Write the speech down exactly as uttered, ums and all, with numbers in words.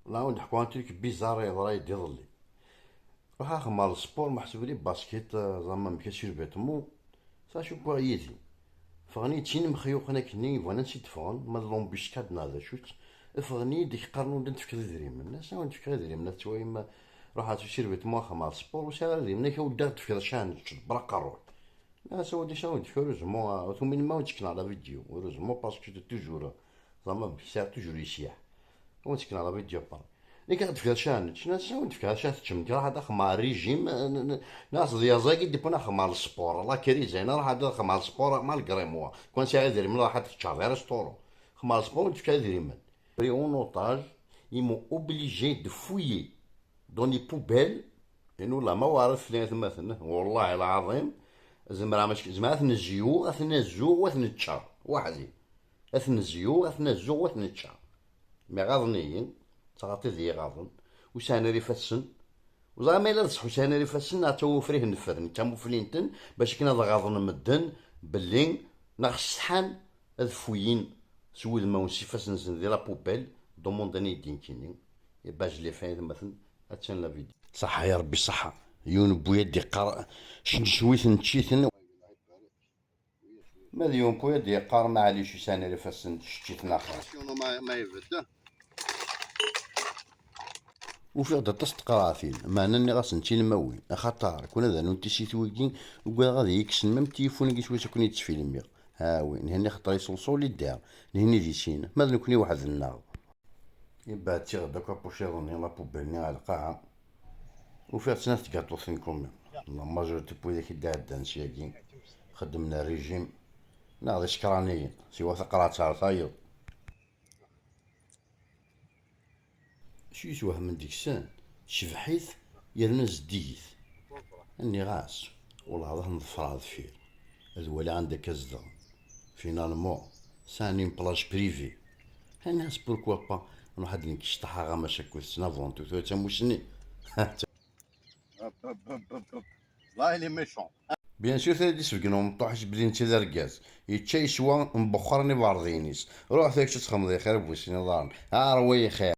Là, on d-ḥkuɣ un truc bizarre yeḍra-yi-d iḍelli. Ruḥ axemmer le sport, meḥsub li basket, euh, ẓama amek, survêtement. Ça, je crois yid-i. Ffɣen-iyi-d sin imexyuqen akkenni, bɣan ansi d-ffɣen, ma d l'embuscade neɣ d acu-tt. Ffɣen-iyi-d, ak-qqaren ur d-tefkiḍ idrimen. Nniɣ-as awen-d-fkeɣ idrimen, ad twayem, ruḥ ad survêtement axemmer le sport, ur sɛiɣ ara idrimen, ak awen-d-tefkiḍ acu ara nečč, ḍebber aqerru-k. Nniɣ-as awen-d acu ara wen-d-fkeɣ, heureusement, ah, ur tumin ma awen-d-sekneɣ la vidéo, heureusement, parce que toujours, euh, ẓama amek, sɛiɣ toujours yesyaḥ. Awen-d-sekneɣ la vidéo après. Nekk ad d-fkeɣ acu ara nečč, nniɣ-as awen-d-fkeɣ acu ara teččem, nekk ruḥ ad axemmer régime, n-, n-, nniɣ-as d yaẓ-agi d-wwin axemmer le sport, la crise, nniɣ ruḥ ad axemmer le sport, malgré moi. Kan sɛiɣ idrimen ruḥ ad teččeɣ di restaurant. Xemmer le sport, awen-d-fkeɣ idrimen. Pris en otage, ils m'ont obligé de fouiller dans les poubelles. Inu la ma weɛrit fell-i atmaten, wellah lɛaḍim, zemreɣ mačči, zemreɣ ad ten-zeyuɣ, ad ten-azzuɣ, u ad ten-ččeɣ, weḥd-i. Ad ten-zeyuɣ, ad ten-azzuɣ, u ad ten-ččeɣ. Mi ɣaḍen-iyi, d taɣaṭ i d iyi-ɣaḍen, ur sɛin ara ifassen. Ur ẓriɣ ma yella d ṣṣeḥ ur sɛin ara ifassen, neɣ d tawufri i nnefren, kamuflinten, bac akken ad ɣaḍen medden belli neɣ setḥan ad ffuyin s wudmawen s ifassen-nsen di la poubelle, demande-nni i d-nekkini. Et ben, je l'ai fait, atmaten, attan la vidéo. Ṣaḥa ya Rebbi, ṣaḥa. Yiwen n bu ad yeqqar, cnecwit, nečč-iten. Ma d yiwen n bu ad yeqqar, maɛlic, ur sɛin ara ifassen, tečč-iten axir. Ma, ma ibedd. Ufiɣ-d aṭas n teqraɛtin, meɛna nniɣ-asen d tilmawin, axaṭer kun ad rnun tissit wigi, ugadeɣ ad iyi-kksen même tilifun-agi s wacu akken i ttfilmiɣ. Ha wi, nihin ixeṭṭer-iyi s uṣul i ddiɣ, nihin di sin, ma d nekni weḥd-nneɣ. Ibeɛd-tt-iɣ-d akk apuciḍ-nni, la poubelle-nni ɣer lqaɛa. Ufiɣ-d snat tgaṭutin kummi. La majorité n widak i d-iɛeddan syagi xeddmen régime, neɣ d icekraniyen, siwa taqraɛt ar tayeḍ. Acu yeswehmen deg-sen? Tecbeḥ-it yerna zeddig-it. Nniɣ-as, wellah ad ten-ḍefreɣ deffir, ad waliɣ anda akka zedɣen. Finalement, sɛan une plage privée. Nniɣ-as, pourquoi pas nruḥ ad d-nekk cṭaḥ aɣamac akked-sen, avant tout, tura d tamussni. Hop, hop, hop, hop, hop. Là, il est méchant. Bien sûr, tura d-isbeggen umeṭṭuḥ-is belli netta d argaz. Yečča yeswa mbexxren iberḍiyen-is. Ruḥ tura kečč ad txedmeḍ i xir bu sin iḍarren. Ṛwa i xir.